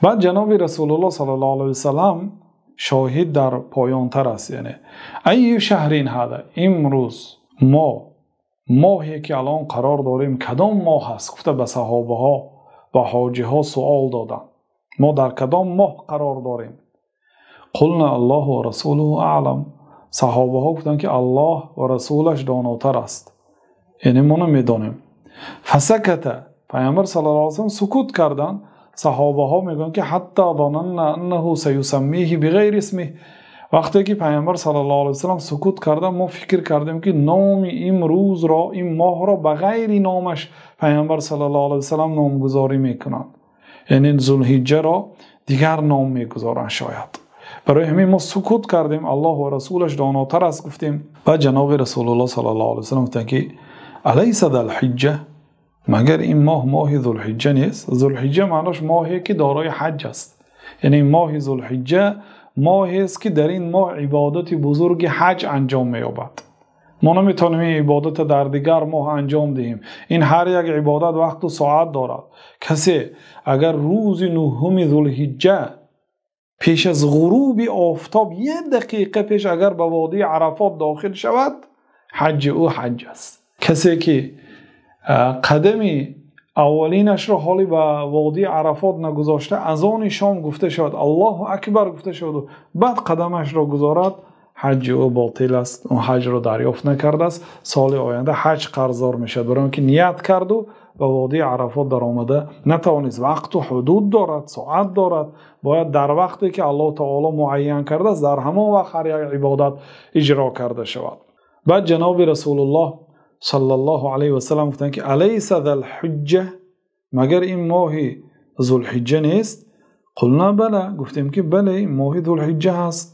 Баъд ҷаноби Расулуллоҳ саллаллоҳу алайҳи васаллам шоҳид дар поёнтар аст, яъне أي شهر هذا, имрӯз мо моҳе ки алон қарор дорем, кадом моҳ аст? Гуфта ба саҳобаҳо ва ҳоҷиҳо суол доданд: мо дар кадом моҳ қарор дорем? قلنا الله ورسوله أعلم. Саҳобаҳо гуфтанд, ки Аллоҳ ва расулаш донотар аст, яъне мо намедонем. فسكت, Пайғамбар саллаллоҳу алайҳи васаллам сукут карданд. Саҳобаҳо мегӯянд, ки حتى ظننا أنه سيسميه بغير اسمه. Вақте ки Пайғамбар саллаллоҳу алайҳи васаллам сукут карданд, мо фикр кардем, ки номи имрӯзро, ин моҳро ба ғайри номаш Пайғамбар саллаллоҳу алайҳи васаллам номгузорӣ мекунанд, яъне Зулҳиҷҷаро дигар ном мегузоранд шояд. Барои ҳамин мо сукут кардем, Аллоҳ ва расулаш донотар аст гуфтем. Ва ҷаноби Расулуллоҳ саллаллоҳу алайҳи васаллам гуфтанд, ки أليس ذا الحجة, магар ин моҳ моҳи Зулҳиҷҷа нест? Зулҳиҷҷа маънош моҳе ки дорои ҳаҷ аст, яъне моҳи Зулҳиҷҷа моҳест, ки дар ин моҳ ибодати бузурги ҳаҷ анҷом меёбад. Мо наметавонем ин ибодатро дар дигар моҳ анҷом диҳем. Ин ҳар як ибодат вақту соат дорад. Касе агар рӯзи нуҳуми Зулҳиҷҷа пеш аз ғуруби офтоб, як дақиқа пеш, агар ба водии Арафот дохил шавад, ҳаҷҷи ӯ ҳаҷ аст. Касе ки қадами аввалинашро ҳоле ба водии Арафот нагузошта, азони шом гуфта шавад, Аллоҳу акбар гуфта шаваду баъд қадамашро гузорад, ҳаҷҷи ӯ ботил аст, ӯ ҳаҷро дарёфт накардааст, соли оянда ҳаҷ қарздор мешавад, барои он ки ният карду ба водии Арафот даромада натавонист. Вақту ҳудуд дорад, соат дорад, бояд дар вақте ки Аллоҳ таоло муайян кардааст, дар ҳамон вақт ҳар як ибодат иҷро карда шавад. Баъд ҷаноби Расулуллоҳ саллаллоҳу алайҳи васаллам гуфтанд, ки أليس ذا الحجة, магар ин моҳи Зулҳиҷҷа нест? قلنا بلى, гуфтем, ки бале, ин моҳи Зулҳиҷҷа ҳаст.